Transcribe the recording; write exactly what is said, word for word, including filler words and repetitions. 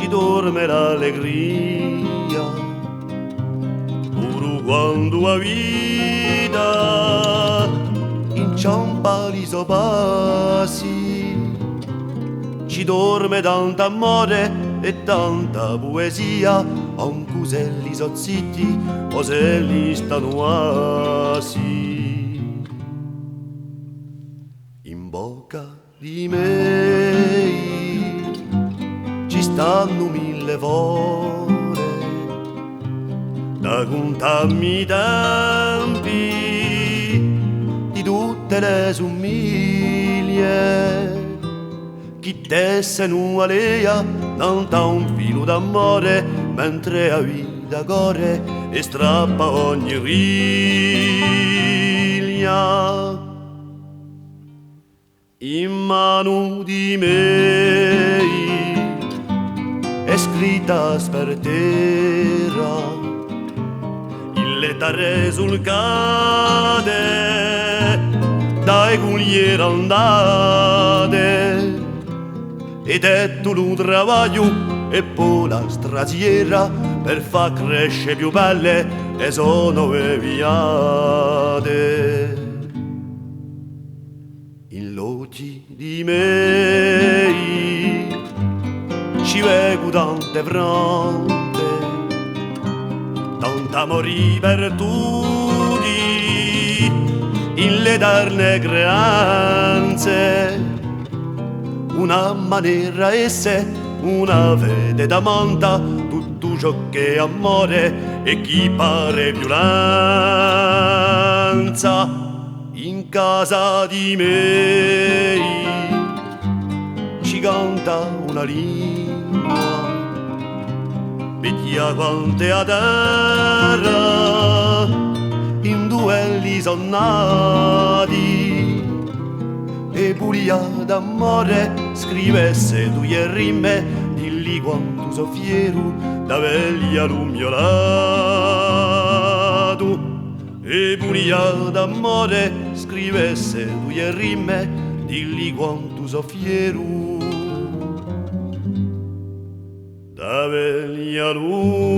dorme l'allegria, puru quandu a vita inciampa li so passi. Ci dorme tant'amore è tanta puesia, ancu s'elli sò zitti o s'elli stanu assi. In bocca di mei ci stannu mille fole da cuntammi i tempi di tutte le sumiglie, chì tessenu a leia nant'à un filu d'amore, mentre a vita corre è strappa ogni riglia. In manu di mei hè scritta spartera, in lettare sulcate da e cugliere andate, è dettu lu travagliu è po la strasiera per fà cresce più belle e so nove viate. In l'ochji di mei ci vecu tante fronte, tant'amori perduti in l'eterne creanze, una manera esse, una fede tamanta, tuttu ciò ch'hè amore è chì pare viulenza. In casa di mei ci canta una lingua, vechja quant'è a terra induve elli sò nati, è vulia d'amore scrivesse duie rime, dilli quantu sò fieru d'avegli a lu mio latu. È vulia d'amore scrivesse duie rime, dilli quantu sò fieru d'avegli a lu